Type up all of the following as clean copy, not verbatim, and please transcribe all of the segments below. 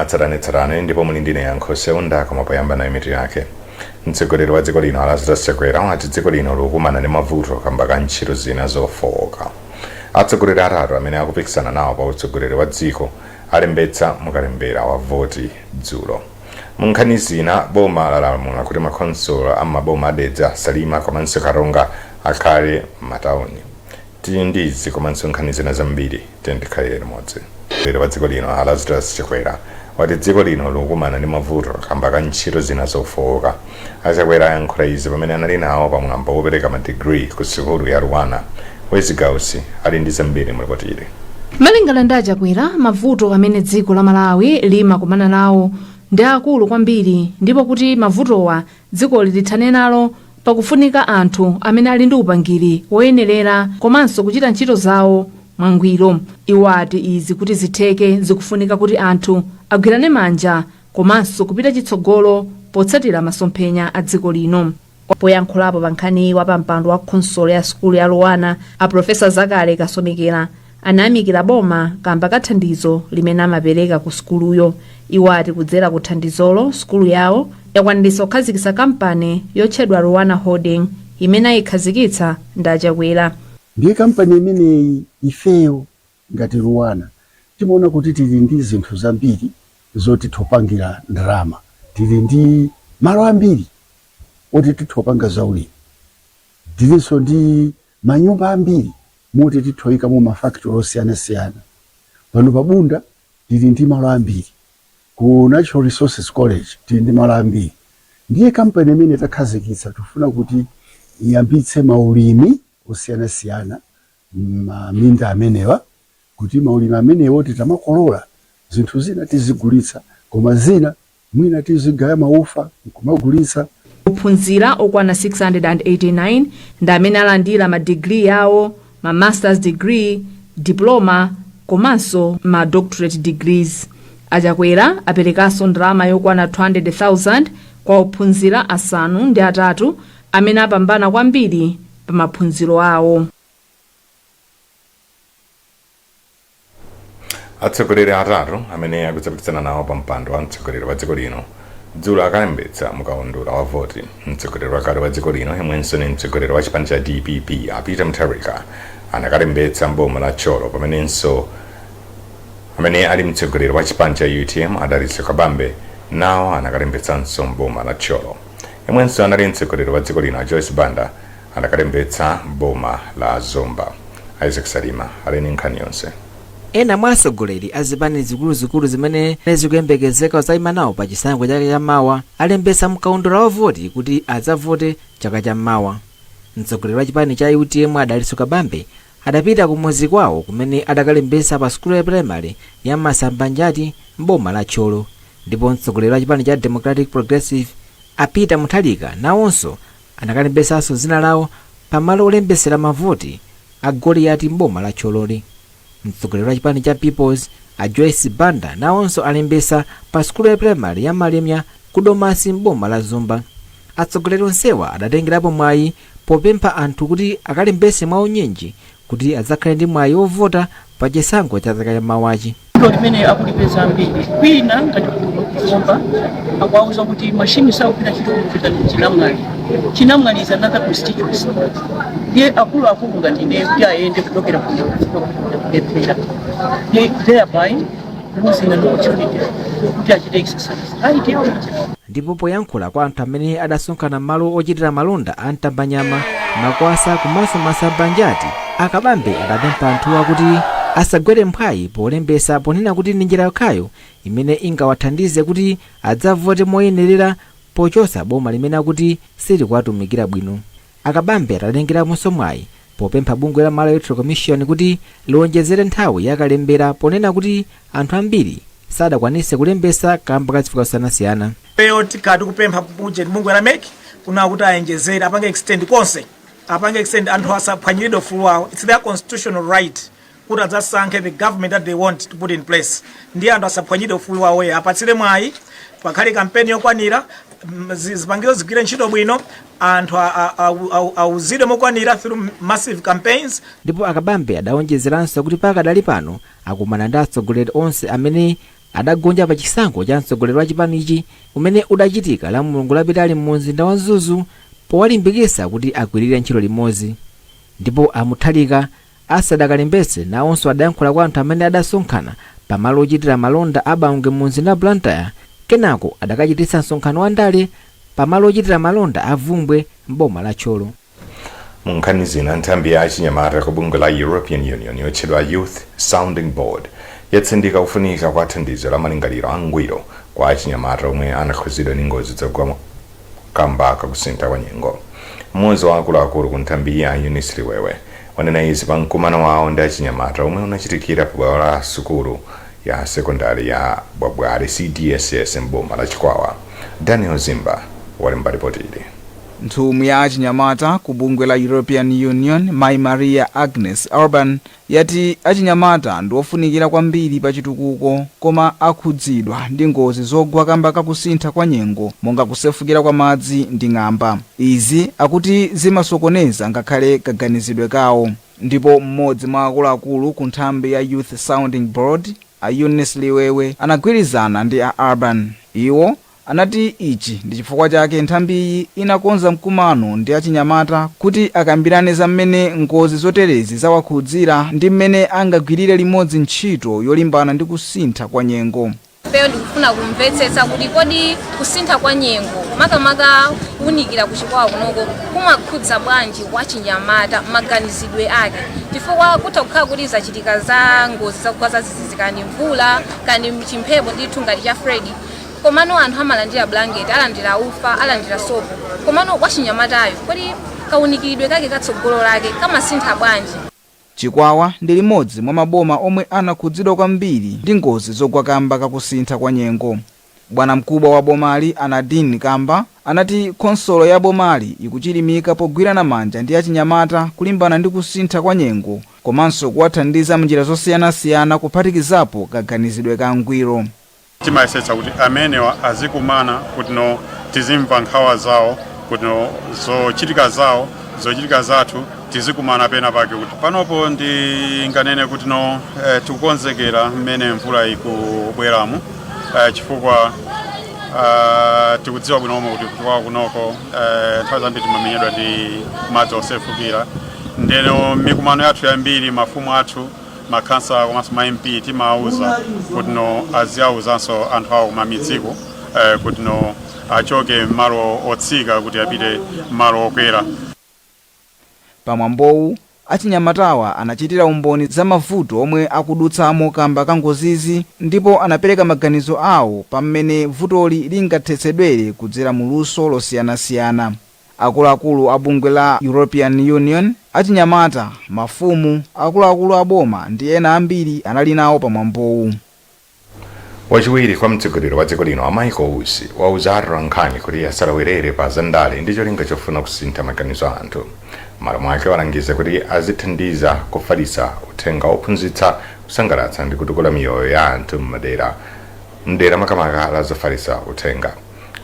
Mwatsatanetsatane ndipo muli ndine Yankho Seunda, koma poyamba nayi mitu yake. Mtsogoleri wa dziko lino Lazarus Chakwera wati dziko lino likukumana ndi mavuto kamba ka ntchito zina zofowoka. Atsogoleri atatu amene akupikisana nawo pa utsogoleri wa dziko alembetsa mukalembera wa voti dzulo. Mu nkhani zina, boma lalamula kuti makhonsolo a m'maboma a Dedza, Salima komanso Karonga akhale m'matauni. Tili ndi izi komanso nkhani zina zambiri, tiyeni tikhalire limodzi. Mtsogoleri wa dziko lino a Lazarus Chakwera wati dziko lino likukumana ndi mavuto kamba ka ntchito zina zofowoka. A Chakwera ayankhula izi pamene anali nawo pa mwambo wopereka ma degree ku sukulu ya LUANAR. Wezi Gausi ali ndi zambiri mu lipoti ili. Malingana ndi a Chakwera, mavuto amene dziko la Malawi limakumana nawo ndi akulu kwambiri ndipo kuti mavutowa dzikoli lithane nalo pakufunika anthu amene ali ndi upangiri woyenerera komanso kuchita ntchito zawo mwangwiro. Iwo ati izi kuti zitheke zikufunika kuti anthu agwirane manja komanso kupita chitsogolo potsatira masomphenya a dziko lino. Poyankhulapo pa nkhaniyi, wapampando wa khonsolo ya sukulu ya LUANAR a Professor Zakale Kasomekera anayamikira boma kamba ka thandizo limene amapereka ku sukuluyo. Iwo ati kudzera ku thandizolo, sukulu yawo yakwaniritsa kukhazikitsa kampani yotchedwa LUANAR Holding imene ayikhazikitsa ndi a Chakwera. Ndiye kampani imeneyi, ifeyo ngati LUANAR timaona kuti tili ndi zinthu zambiri zoti tithopangira ndalama. Tili ndi malo ambiri oti tithopanga zaulimi, tilinso ndi manyumba ambiri moti tithoyikamo mafactory osiyanasiyana. Pano pa Bunda tili ndi malo ambiri, ku Natural Resources College tili ndi malo ambiri. Ndiye kampani imene takhazikitsa tifuna kuti iyambitse maulimi osiyanasiyana m'maminda amenewa, kuti maulimi amenewo titamakolola zinthu zina tizigulitsa, koma zina mwina tizigaya maufa nkumagulitsa. Ophunzira okwana 689 ndi amene alandira ma degree yawo, ma masters degree, diploma komanso ma doctorate degrees. A Chakwera aperekanso ndalama yokwana 200,000 kwa ophunzira asanu ndi atatu amene apambana kwambiri pa maphunziro awo. Atsogoleri atatu amene akudzapikisana nawo pa mpando wa mtsogoleri wa dziko lino dzulo akalembetsa mukaundula wa voti. Mtsogoleri wakale wa dziko lino yemwenso ni mtsogoleri wa chipani cha DPP a Peter Mutharika anakalembetsa mboma la Thyolo, pamenenso amene ali mtsogoleri wa chipani cha UTM a Dalitso Kabambe nawo anakalembetsanso mboma la Thyolo. Yemwenso anali mtsogoleri wa dziko lino a Joyce Banda anakalembetsa mboma la Zomba. Isaac Salima ali ndi nkhani yonse. Ena mwa atsogoleri a zipani zikuluzikulu zimene zikuyembekezeka kudzayima nawo pa chisankho chaka cha mawa alembetsa mkaundula wa voti kuti adzavote chaka cha mawa. Mtsogoleri wa chipani cha UTM a Dalitso Kabambe adapita kumudzi kwawo kumene adakalembetsa pa sukulu ya primary ya Masambanjati m'boma la Thyolo, ndipo mtsogoleri wa chipani cha Democratic Progressive a Peter Mutharika nawonso anakalembetsanso dzina lawo pa malo olembetsera mavoti a Goliati m'boma la Thyololi. Mtsogoleri wa chipani cha Peoples a Joyce Banda nawonso alembetsa pa sukulu ya primary ya Malemya ku Domasi m'boma la Zomba. Atsogoleri onsewa adatengerapo mwayi popempha anthu kuti akalembetse mwaunyinji kuti adzakhale ndi mwayi wovota pa chisankho cha chaka cha mawachi. Vuto limene akulipeza ambiri kwina ngati kuno ku Zomba, akuwauza kuti mashini sakugwira ntchito kupita Chinamwali. Chinamwali is another constituency. Ndiye akuluakulu ngati ine kuti ayende kuchokera kuno kufika kulephera, thereby losing an opportunity kuti achite exercise right yawo ija. Ndipo poyankhula kwa anthu amene adasonkhana m'malo ochitira malonda a Mtambanyama, Makwasa komanso Masambanjati, a Kabambe adapempha anthuwa kuti asagwere mphwayi polembetsa, ponena kuti ndi njira yokhayo imene ingawathandize kuti adzavote moyenerera pochotsa boma limene akuti silikuwatumikira bwino. A Kabambe adatengeraponso mwayi popempha bungwe la Malawi Electoral Commission kuti liwonjezere nthawi ya kalembera, ponena kuti anthu ambiri sadakwanitse kulembetsa kamba ka zifukwa zosiyanasiyana. Ifeyo tikhala tikupempha bungwe la MEC kuna kuti ayenjezere, apange extend konse, apange extend, anthu asaphwanyiridwe ufulu wawo. It's their constitutional right kuti adzasankhe the government that they want to put in place. Ndiye anthu asaphwanyidwe ufulu wawo, apatsire mwayi, pakhale kampeni yokwanira, zipangizo zigwire ntchito bwino, anthu auzidwe mokwanira through massive campaigns. Ndipo a Kabambe adawonjezeranso kuti pakadali pano akumana ndi atsogoleri onse amene Adagonja pa chisankho cha mtsogoleri wa chipanichi umene udachitika la Mulungu lapitali mu mzinda wa Mzuzu, powalimbikitsa kuti agwirire ntchito limodzi. Ndipo a Mutharika asadakalembetse, nawonso adayankhula kwa anthu amene adasonkhana pamalo ochitira malonda a Bangwe mu mzinda wa Blantyre. Kenako adakachititsa msonkhano wa ndale pamalo ochitira malonda a Vumbwe m'boma la Thyolo. Mu nkhani zina, nthambi ya achinyamata ku bungwe la European Union yotchedwa Youth Sounding Board yatsindika kufunika kwa thandizo la malingaliro angwiro kwa achinyamata omwe anakhuzidwa ndi ngozi zogwa kamba kakusintha kwa nyengo. Mmodzi wa akuluakulu ku nthambi ya Eunice Liwewe wanena izi pa mkumano wawo ndi achinyamata omwe unachitikira pa bwalo la sukulu ya sekondari ya Bwabwali CDSS m'boma la Chikwawa. Daniel Zimba walemba ripoti ili. Nthumwi ya achinyamata ku bungwe la European Union, Mai Maria Agnes Urban, yati achinyamata ndi ofunikira kwambiri pa chitukuko, koma akhudzidwa ndi ngozi zogwa kamba kakusintha kwa nyengo, monga kusefukira kwa madzi ndi ng'amba. Izi akuti zimasokoneza ngakhale kaganizidwe kawo. Ndipo mmodzi mwa akuluakulu ku nthambi ya Youth Sounding Board, a Eunice Liwewe, anagwirizana ndi a Urban. Iwo anati ichi ndi chifukwa chake nthambiyi inakonza mkumano ndi achinyamata kuti akambirane za mmene ngozi zoterezi zawakhudzira ndi mmene angagwirire limodzi ntchito yolimbana ndi kusintha kwa nyengo. Ifeyo ndikufuna kumvetsetsa kuti kodi kusintha kwa nyengo, makamaka kuwunikira kuchikwawa kunoko, kumakhudza bwanji wachinyamata maganizidwe ake, chifukwa kutha kukhala kuti zachitika za ngozi zakugwa zadzidzidzi, kani mvula kani chimphepo ndithu ngati cha Freddy, komano anthu amalandira blanket, alandira ufa, alandira sopo, komano wachinyamatayo kodi kawunikiridwe kake katsogolo lake kamasintha bwanji? Chikwawa ndi limodzi mwa maboma omwe anakhudzidwa kwambiri ndi ngozi zogwa kamba kakusintha kwa nyengo. Bwana mkubwa wa bomali, a Nadine Kamba, anati khonsolo ya bomali ikuchilimika pogwirana manja ndi achinyamata kulimbana ndi kusintha kwa nyengo, komanso kuwathandiza mnjira zosiyanasiyana, kuphatikizapo kaganizidwe ka ngwiro. Timayesetsa kuti amenewa azikumana kuti no tizimva nkhawa zawo, kuti no zochitika zawo, zochitika zathu, tizikumana pena pake. Kuti panopo ndinganene kuti no tikukonzekera mmene mvula ikubweramo, chifukwa tikudziwa bwino omwe kuti kuchikwawa kunoko nthawi zambiri timamenyedwa ndi madzi osefukira. Ndeno mikumano yathu yambiri, mafumu athu, makhansala komanso ma MP, timawauza kuti no aziawuzanso anthu awo kumamidziko kuti no achoke malo otsika kuti apite malo okwera. Pamwambowu, achinyamatawa anachitira umboni za mavuto omwe akudutsamo kamba ka ngozizi, ndipo anapereka maganizo awo pamene vutoli lingathetsedwere kudzera mu luso losiyanasiyana. Akuluakulu a bungwe la European Union, achinyamata, mafumu, akuluakulu a boma ndi ena ambiri anali nawo pamwambowu. Wachiwiri kwa mtsogoleri wa dziko lino, a Michael Usi, wauza atolankhani kuti asalowerere pa zandale ndi cholinga chofuna kusintha maganizo a anthu. M'malo mwake, walangiza kuti azithandiza kufalitsa uthenga ophunzitsa, kusangalatsa ndi kutukula miyoyo ya anthu m'madera, mdera makamaka la zofalitsa uthenga.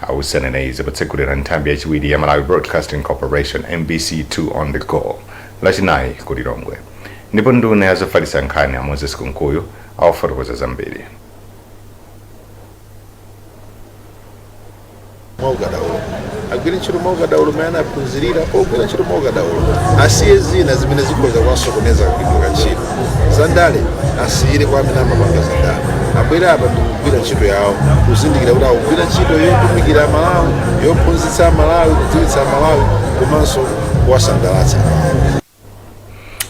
A Usi anena izi potsegulira nthambi yachiwiri ya Malawi Broadcasting Corporation, MBC 2 on the Go, Lachinayi ku Lilongwe. Ndipo nduna ya zofalitsa nkhani, a Moses Kunkuyu, awafotokoza zambiri. Mwaukadaulo agwire ntchito, mwaukadaulo mmene anaphunzirira. Pogwira ntchito mwaukadaulo, asiye zina zimene zikhoza kuwasokoneza kagwiridwe ka ntchito. Zandale asiyire kwa amene amapanga zandale. Abwere apa ndikugwira ntchito yawo, kuzindikira kuti akugwira ntchito yotumikira Malawi, yophunzitsa Malawi, kudziwitsa Malawi komanso kuwasangalatsa.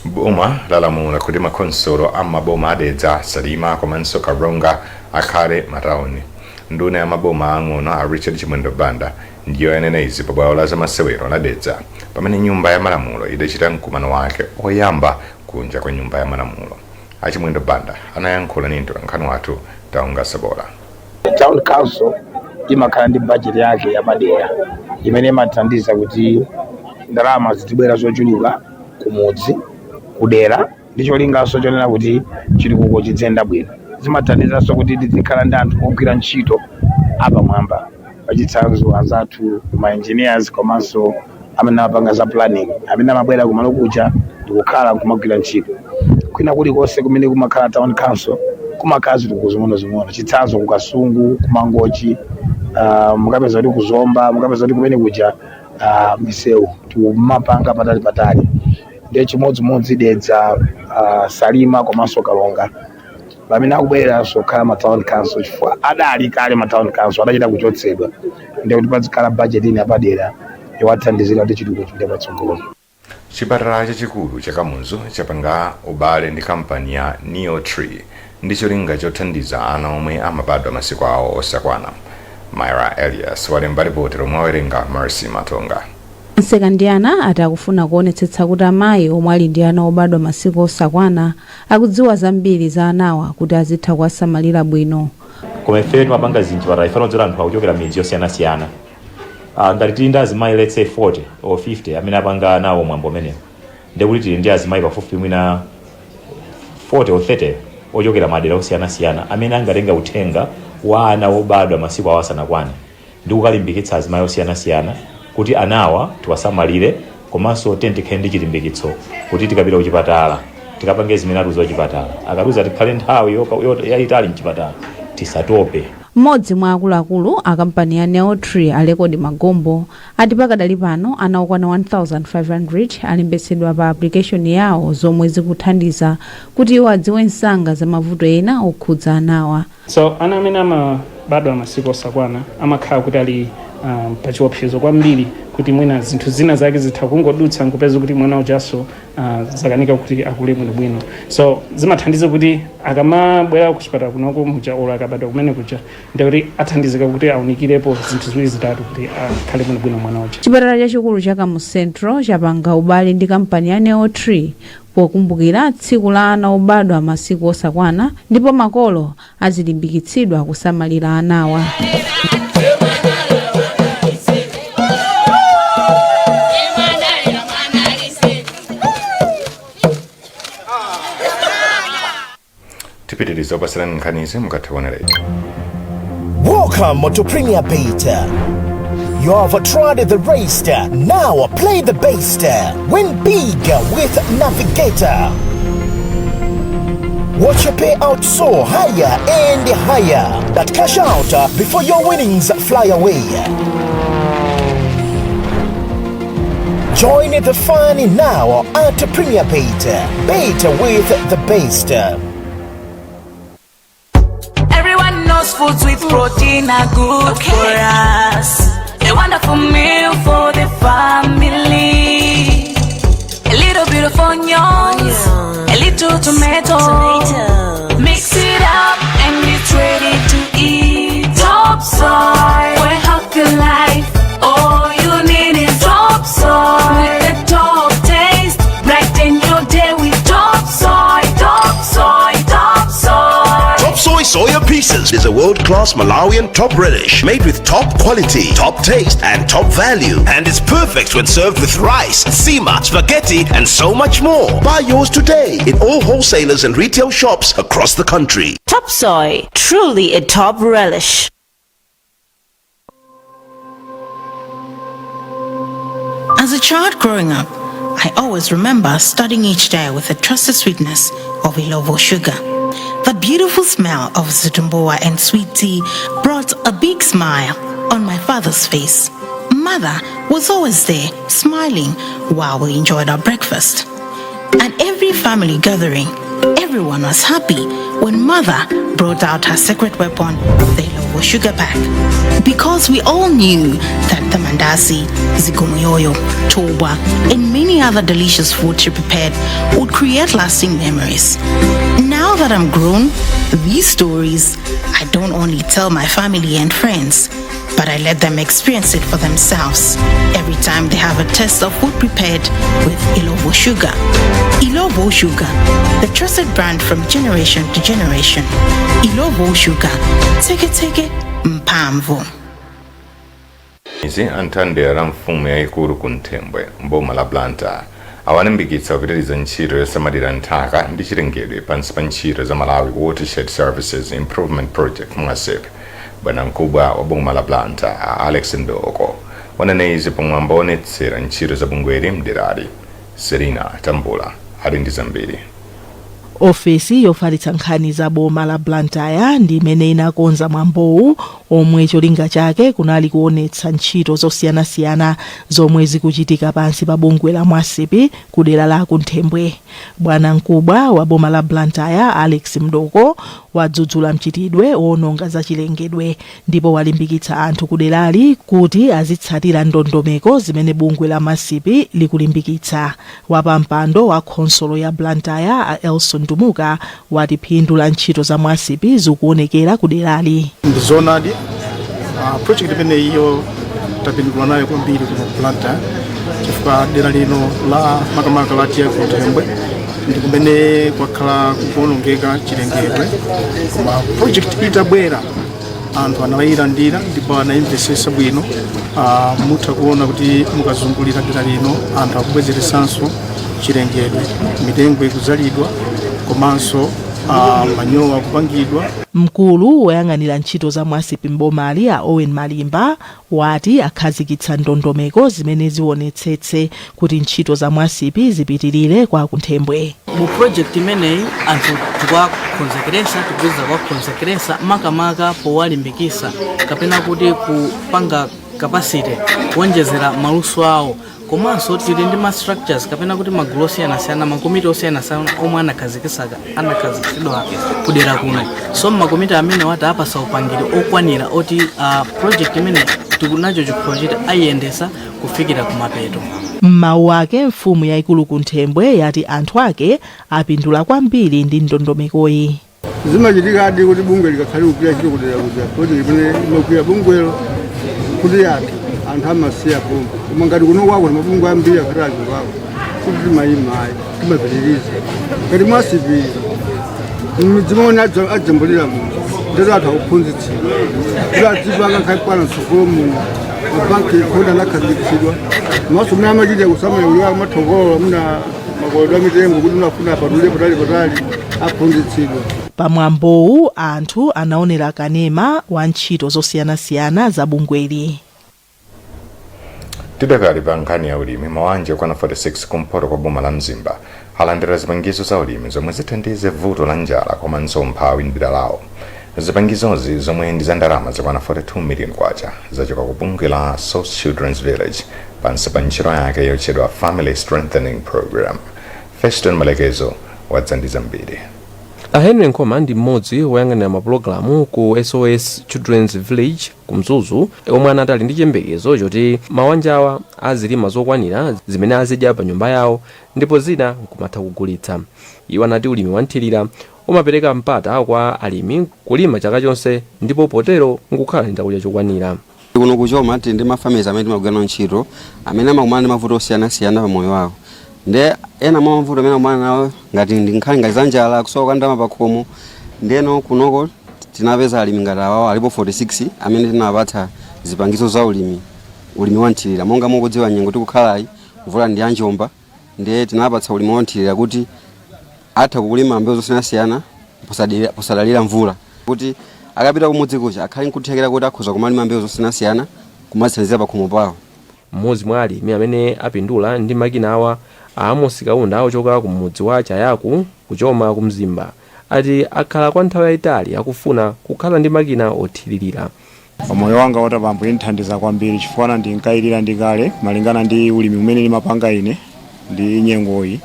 Boma lalamula kuti makhonsolo a maboma a Dedza, Salima komanso Karonga akhale matawuni. Nduna ya maboma ang'ono, a Richard Chimwendo Banda, ndiyo yanena izi pa bwalo la zamasewero la Dedza pamene nyumba ya malamulo idachita mkumano wake oyamba kunja kwa nyumba ya malamulo. A Chimwendo Banda anayankhula ndi mtolankhani wathu Taunga Sabola. Town council imakhala ndi budget yake yapadera imene imathandiza kuti ndalama zizibwera zochuluka kumudzi, kudera, ndi cholinganso chonena kuti chitukuko chiziyenda bwino. Zimathandizanso kuti tizikhala ndi anthu ogwira ntchito apamwamba, pachitsanzo anzathu ma engineers komanso amene amapanga za planning, amene amabwera kumalo kuja ndikukhala nkumagwira ntchito. Kwina kulikonse kumene kumakhala town council, Kumakhala zitukuko zing'onozing'ono, chitsanzo ku Kasungu, kuMangochi, mukapeza kuti kuZomba, mukapeza kuti kumene kuja misewu tikumapanga patali patali. Ndiye chimodzimodzi Dedza, Salima komanso Karonga, pamene akubwereranso kukhala ma town council, chifukwa adali kale ma town council adachita kuchotsedwa, ndiye kuti pazikhala budget ina yapadera yowathandizira kuti chitukuko chipite patsogolo. Chipatala chachikulu cha Kamuzu chapanga ubale ndi kampani ya Neotree ndi cholinga chothandiza ana omwe amabadwa masiku awo osakwana. Myra Elias walemba ripoti lomwe awerenga Mercy Matonga. Msekandiana ati akufuna kuonetsetsa kuti amayi omwe ali ndi ana obadwa masiku osakwana akudziwa zambiri za anawa kuti azitha kuwasamalira bwino. Koma ife timapanga zinthu chipatala ifana kudzera anthu akuchokera midzi yosiyanasiyana. Ngati tili ndi azimayi, let's say 40 or 50 amene apanga nawo mwambo umenewo, ndekuti tili ndi azimayi pafupifupi mwina 40 or 30 ochokera madera osiyanasiyana amene angatenga uthenga wa ana obadwa masiku awo asanakwane ndi kukalimbikitsa azimayi osiyanasiyana kuti anawa tiwasamalire, komanso tiye tikhale ndi chilimbikitso kuti tikapita kuchipatala tikapange zimene atiuza kuchipatala. Akatiuza tikhale nthawi yayitali mchipatala, tisatope. Mmodzi mwa akuluakulu a kampani ya Neotree, a Lekodi Magombo, ati pakadali pano ana okwana 1500 alembetsedwa pa application yawo, zomwe zikuthandiza kuti iwo adziwe msanga za mavuto ena okhudza anawa. So ana amene amabadwa masiku osakwana amakhala kuti ali pachiopsezo kwambiri kuti mwina zinthu zina zake zitha kungodutsa nkupeza kuti mwana ujaso zakanika kuti akule bwinobwino. So zimathandiza kuti akamabwera kuchipatala kunoko muja, olo akabadwa kumene kuja, ndikuti athandizika kuti aunikirepo zinthu ziwiri zitatu kuti akhale bwinobwino mwana uja. Chipatala chachikulu cha Kamuzu Central chapanga ubale ndi kampani ya Neotree pokumbukira tsiku la ana obadwa masiku osakwana, ndipo makolo azilimbikitsidwa kusamalira anawa. Tipitiriza kupatsirani nkhanizi mukatha kuonera izi. Welcome to Premier Bet. You have tried the rest, now play the best. Win big with Navigator. Watch your payout soar higher and higher. But cash out before your winnings fly away. Join the fun now at Premier Bet. Bet with the best. Everyone knows foods with protein are good for us. A wonderful meal for the family. A little bit of onions, a little tomato. Mix it up and it's ready to eat. Top soy, for a healthy life. All you need is top soy. With the top taste, brighten your day with top soy, top soy, top soy. Top Soy Soya Pieces is a world-class Malawian top relish made with top quality, top taste, and top value. And it's perfect when served with rice, nsima, spaghetti, and so much more. Buy yours today in all wholesalers and retail shops across the country. Top Soy, truly a top relish. As a child growing up, I always remember starting each day with the trusted sweetness of Illovo sugar. The beautiful smell of zitumbuwa and sweet tea brought a big smile on my father's face. Mother was always there, smiling while we enjoyed our breakfast. At every family gathering, everyone was happy when mother brought out her secret weapon, the Illovo sugar pack. Because we all knew that the mandazi, zikomoyoyo, toba, and many other delicious food she prepared would create lasting memories. Now that I'm grown, these stories I don't only tell my family and friends, but I let them experience it for themselves every time they have a taste of food prepared with Illovo sugar. Illovo Sugar, the trusted brand from generation to generation. Illovo Sugar, take it, take it, mphamvu. Izi anthu a mdera la mfumu yayikulu Kunthembwe mboma la Blantyre awalimbikitsa kupitiriza ntchito yosamalira nthaka ndi chilengedwe pansi pa ntchito za Malawi Watershed Services Improvement Project, MWASIP. Bwanamkubwa wa boma la Blantyre a Alex Ndoko wanena izi pamwambo woonetsera ntchito za bungweli mderali. Serina Tambula ali ndi zambiri. Ofesi yofalitsa nkhani za boma la Blantyre ndi imene inakonza mwambowu, omwe cholinga chake kunali kuonetsa ntchito zosiyanasiyana zomwe zikuchitika pansi pa bungwe la MWASP ku dera la Kunthembwe. Bwana mkubwa wa boma la Blantyre, Alex Mdoko, wadzudzula mchitidwe wononga zachilengedwe ndipo walimbikitsa anthu ku derali kuti azitsatira ndondomeko zimene bungwe la MWASP likulimbikitsa. Wapampando wa khonsolo ya Blantyre, a Elson Dumuka, wati phindu la ntchito za MWASP zikuonekera ku derali. Ndizoonadi, project imeneyiyo tapindula nayo kwambiri kuno ku Blantyre, chifukwa dera lino la makamaka la T/A Kunthembwe ndi kumene kwakhala kukuonongeka chilengedwe, koma project itabwera anthu anayilandira ndipo anayimvesesa bwino. Mutha kuona kuti mukazungulira dera lino anthu akubwezeresanso chilengedwe, mitengo ikudzalidwa komanso manyowa akupangidwa. Mkulu woyang'anira ntchito za MWASP mbomali, a Owen Malimba, wati akhazikitsa ndondomeko zimene zionetsetse kuti ntchito za MWASP zipitirire kwa Kunthembwe. Mu project imeneyi anthu tikuwakonzekeresa, tikupitiriza kuwakonzekeresa, makamaka powalimbikisa kapena kuti kupanga capacity, kuonjezera maluso awo. Komanso tili ndi ma structures kapena kuti magulu osiyanasiyana, makomiti osiyanasiyana omwe anakhazikitsidwa kudera kuno. So makomiti amene wati apasa upangiri okwanira oti project imene tikunacho chikhulupiriro choti ayiyendesa kufikira kumapeto. M'mawu ake, mfumu yayikulu Kunthembwe yati anthu ake apindula kwambiri ndi ndondomekoyi. Zimachitikadi kuti bungwe likakhale kugwira ntchito kudera kuja, project imene imagwira bungwelo kuti yatha, anthu amasiya pompo. Koma ngati kuno kwako mabungwe ambiri akhati achokako kuti timayima ayi, timapitiriza. Ngati MWASP m'midzi momwe ajambulira muno, ndero anthu akuphunzitsidwa kuti adzipanga nkhayikwana mtsogolo muno. Mabanki khonda anakhazikitsidwa, maso mene amachitira kusamala kuti amathokolola muna makolodwe amitengo kuti unafuna apatule patali patali, aphunzitsidwa. Pamwambowu anthu anaonera kanema wa ntchito zosiyanasiyana za bungweli. Tidakali pa nkhani ya ulimi, mawanja okwana 46 kumpoto kwa boma la Mzimba alandira zipangizo za ulimi zomwe zithandize vuto la njala komanso umphawi mdera lawo. Zipangizozi, zomwe ndi za ndalama zokwana 42 million kwacha, zachoka ku bungwe la SOS Children's Village pansi pa ntchito yake yotchedwa Family Strengthening Program. Feston Malekezo wadza ndi zambiri. A Henry Nkhoma ndi mmodzi woyang'anira mapulogalamu ku SOS Children's Village ku Mzuzu, omwe anati ali ndi chiyembekezo choti mawanjawa azilima zokwanira zimene azidya pa nyumba yawo ndipo zina nkumatha kugulitsa. Iwo anati ulimi wanthirira umapereka mpata kwa alimi kulima chaka chonse ndipo potero nkukhala ndi chakudya chokwanira. Kuno kuchoma tili ndi mafamilies amene timagwira nawo ntchito amene amakumana ndi mavuto osiyanasiyana pa moyo wawo. Nde ena mwa mavuto amene amakumana nawo ngati ndi nkhani ngati za njala, kusowa kwa ndalama pakhomo. Ndeno kunoko tinapeza alimi ngati awawo alipo 46 amene tinawapatsa zipangizo za ulimi, ulimi wa mthirira. Monga mukudziwa nyengo tikukhalayi, mvula ndi yanjomba, ndiye tinawapatsa ulimi wa mthirira kuti atha kulima mbewu zosiyanasiyana posadalira mvula, kuti akapita kumudzi kuja akhale nkuthekera kuti akhoza kumalima mbewu zosiyanasiyana kumazithandizira pakhomo pawo. Mmodzi mwa alimi amene apindula ndi makinawa, a Amos Kaunda ochoka ku mudzi wa Chayaku kuchoma ku Mzimba, ati akhala kwa nthawi yayitali akufuna kukhala ndi makina othiririra. Pamoyo wanga water pump indithandiza kwambiri chifukwa ndinkayilira ndi kale malingana ndi ulimi umene ndimapanga ine ndi nyengoyi,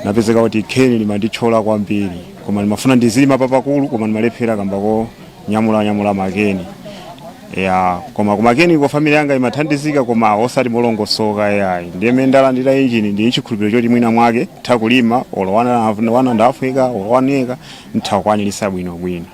napezeka kuti kheni limandithyola kwambiri, koma ndimafuna ndizilima papakulu, koma ndimalephera kamba konyamula nyamula makeni ya. Koma kumakeni ko family yanga imathandizika, koma osati molongosoka yayi. Ndiye mmene ndalandira injini, ndi chikhulupiriro choti mwina mwake ntha kulima olo 1.5 eka olo 1 eka, ntha kukwanirisa bwinobwino.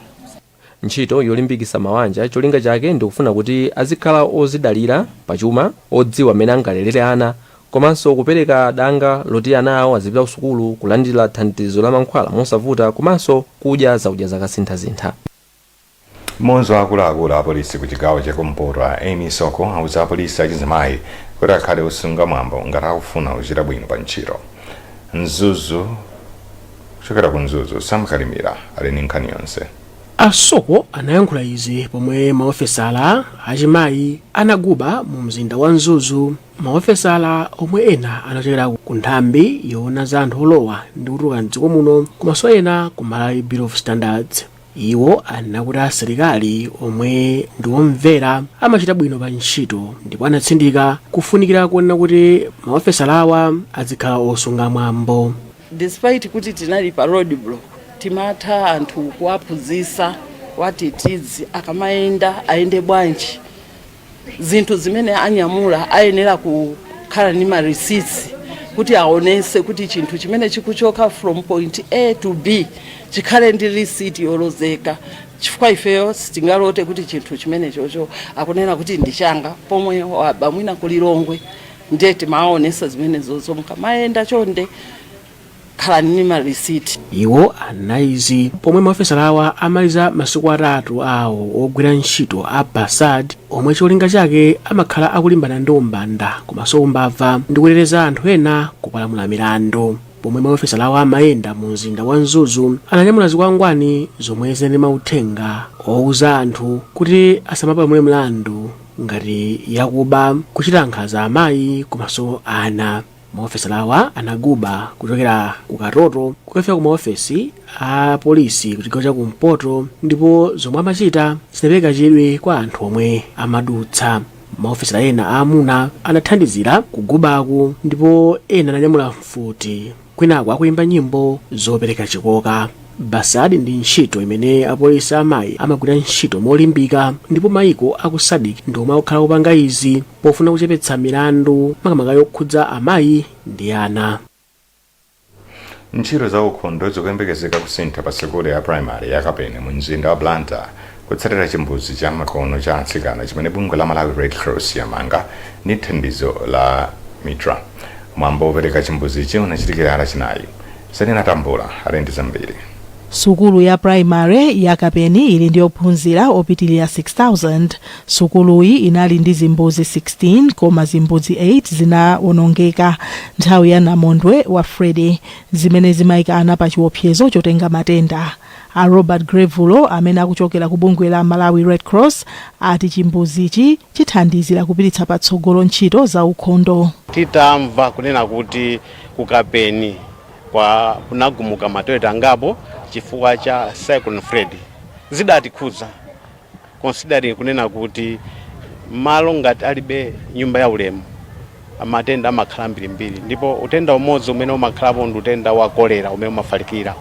Ntchito yolimbikitsa mawanja cholinga chake ndikufuna kuti azikhala ozidalira pachuma, odziwa mmene angalerere ana, komanso kupereka danga loti ana awo azipita ku sukulu, kulandira thandizo la mankhwala mosavuta, komanso kudya zakudya zakasinthasintha. Mmodzi wa akuluakulu a polisi ku chigawo chakumpoto, a Amy Soko, auza apolisi achizimayi kuti akhale osunga mwambo ngati akufuna kuchita bwino pa ntchito. Mzuzu, kuchokera ku Mzuzu, Sam Kalimira ali ndi nkhani yonse. Asoko anayankhula izi pomwe maofesala achimayi anaguba mu mzinda wa Mzuzu. Maofesala omwe ena anachokera ku nthambi yoona za anthu olowa ndi kutuluka mdziko muno komanso ena ku Malawi Bureau of Standards. Iwo anakuti asilikali omwe ndi omvera amachita bwino pa ntchito, ndipo anatsindika kufunikira kuonera kuti maofesalawa azikhala osunga mwambo. Despite kuti tinali pa road block, timatha anthu kuwaphunzitsa watitizi akamayenda ayende bwanji, zinthu zimene anyamula ayenera kukhala ndi ma receipts kuti aonese kuti chinthu chimene chikuchoka from point A to B chikhale ndi receipt yolozeka, chifukwa ifeyo sitingalote kuti chinthu chimene chocho akunena kuti ndi changa pomwe waba mwina kulilongwe. Ndiye timaonesa zimenezozo, mukamayenda chonde khalani ndi ma receipt. Iwo anaizi pomwe maofesalawa amaliza masiku 3 awo ogwira ntchito a Basad, omwe cholinga chake amakhala akulimbana ndi umbanda komanso umbava ndi kuteteza anthu ena kupalamula milandu. Pomwe maofesalawa amayenda mu mzinda wa Mzuzu, ananyamula zikwangwani zomwe zinali mauthenga owuza anthu kuti asamapalamule mlandu ngati yakuba, kuchita nkhanza amayi komanso ana. Maofesalawa anaguba kuchokera ku Katoto kukafika ku maofesi a polisi ku chigawo cha kumpoto, ndipo zomwe amachita zinapereka chidwi kwa anthu omwe amadutsa. Maofesala ena aamuna anathandizira kugubaku, ndipo ena ananyamula mfuti kwinaku akuyimba nyimbo zopereka chikoka. Basadi ndi ntchito imene apolisi amayi amagwira ntchito molimbika, ndipo maiko aku SADC ndi omwe akukhala kupanga izi pofuna kuchepetsa milandu makamaka yokhudza amayi ndi ana. Ntchito za ukhondo zikuyembekezeka kusintha pa sukulu ya primary ya Kapeni mu mzinda wa Blantyre kutsatira chimbuzi cha makono cha atsikana chimene bungwe la Malawi Red Cross yamanga ndi thandizo la Mitra. Mwambo wopereka chimbuzichi unachitikira Lachinayi. Selina Tambula ali ndi zambiri. Sukulu ya primary ya Kapeni ili ndi ophunzira opitilira 6000. Sukuluyi inali ndi zimbuzi 16, koma zimbuzi 8 zinawonongeka nthawi ya namondwe wa Freddy, zimene zimayika ana pa chiopsezo chotenga matenda. A Robert Grevulo, amene akuchokera ku bungwe la Malawi Red Cross, ati chimbuzichi chithandizira kupititsa patsogolo ntchito za ukhondo. Titamva kunena kuti kukapeni kwa kunagumuka matoilet angapo chifukwa cha Cyclone Freddy, zidatikhudza, considering kunena kuti malo ngati alibe nyumba ya ulemu, matenda amakhala mbirimbiri, ndipo utenda umodzi umene umakhalapo ndi utenda wa kolera umene umafalikira.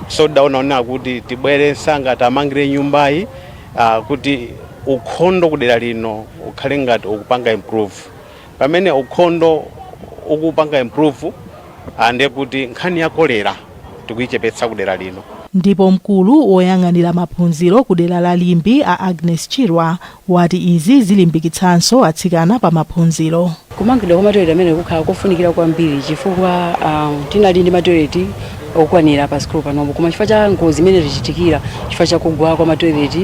So tidaona kunena kuti tibwere msanga tamangire nyumbayi kuti ukhondo kudera lino ukhale ngati ukupanga improve. Pamene ukhondo ukupanga improve, ndiye kuti nkhani ya kolera tikuyichepetsa kudera lino. Ndipo mkulu woyang'anira maphunziro ku dera la Limbe, a Agnes Chirwa, wati izi zilimbikitsanso atsikana pa maphunziro. Kumangidwa kwa matoilet amene kukhala kofunikira kwambiri, chifukwa tinali ndi matoilet okwanira pa sikulu panopo, koma chifukwa cha ngozi imene tichitikira chifukwa cha kugwa kwa matoilet,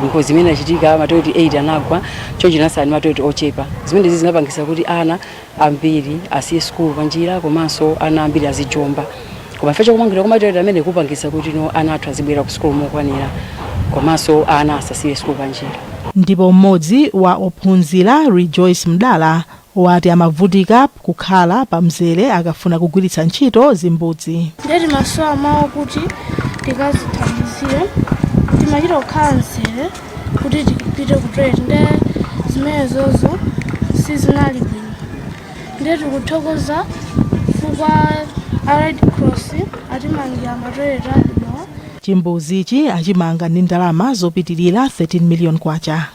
ngozi imene inachitika, matoilet 8 anagwa, choncho tinasala ndi matoilet ochepa. Zimenezi zinapangisa kuti ana ambiri asiye sukulu panjira komanso ana ambiri azijomba. Koma chifukwa chakumangidwa kwa matoilet amene kupangisa kuti no ana athu azibwera ku sukulu mokwanira komanso ana asasiye sukulu panjira. Ndipo mmodzi wa ophunzira, Rejoice Mdala, wati amavutika kukhala pa mzere akafuna kugwiritsa ntchito zimbudzi. Ndiye timasowa mawu kuti tikazithandizire. Timachita kukhala mzere kuti tipite ku toilet, ndiye zimenezozo sizinali bwino. Ndiye tikuthokoza chifukwa a Red Cross atimangira matoilet abwino. Chimbuzichi achimanga ndi ndalama zopitilira 13 million kwacha.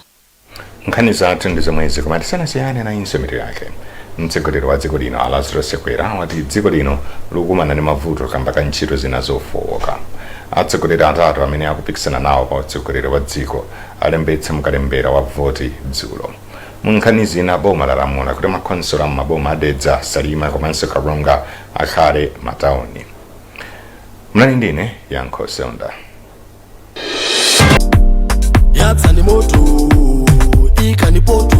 Nkhani zathu ndi zomwezi, koma tisanasiyane nayinso mitu yake. Mtsogoleri wa dziko lino a Lazarus Chakwera wati dziko lino likukumana ndi mavuto kamba ka ntchito zina zofowoka. Atsogoleri atatu amene akupikisana nawo pa utsogoleri wa dziko alembetsa mukalembera wa voti dzulo. Mu nkhani zina, boma lalamula kuti makhonsolo am'maboma a Dedza, Salima komanso Karonga akhale matawuni. Mnali ndine Yankho Seunda. Yatsani moto, ikani poto.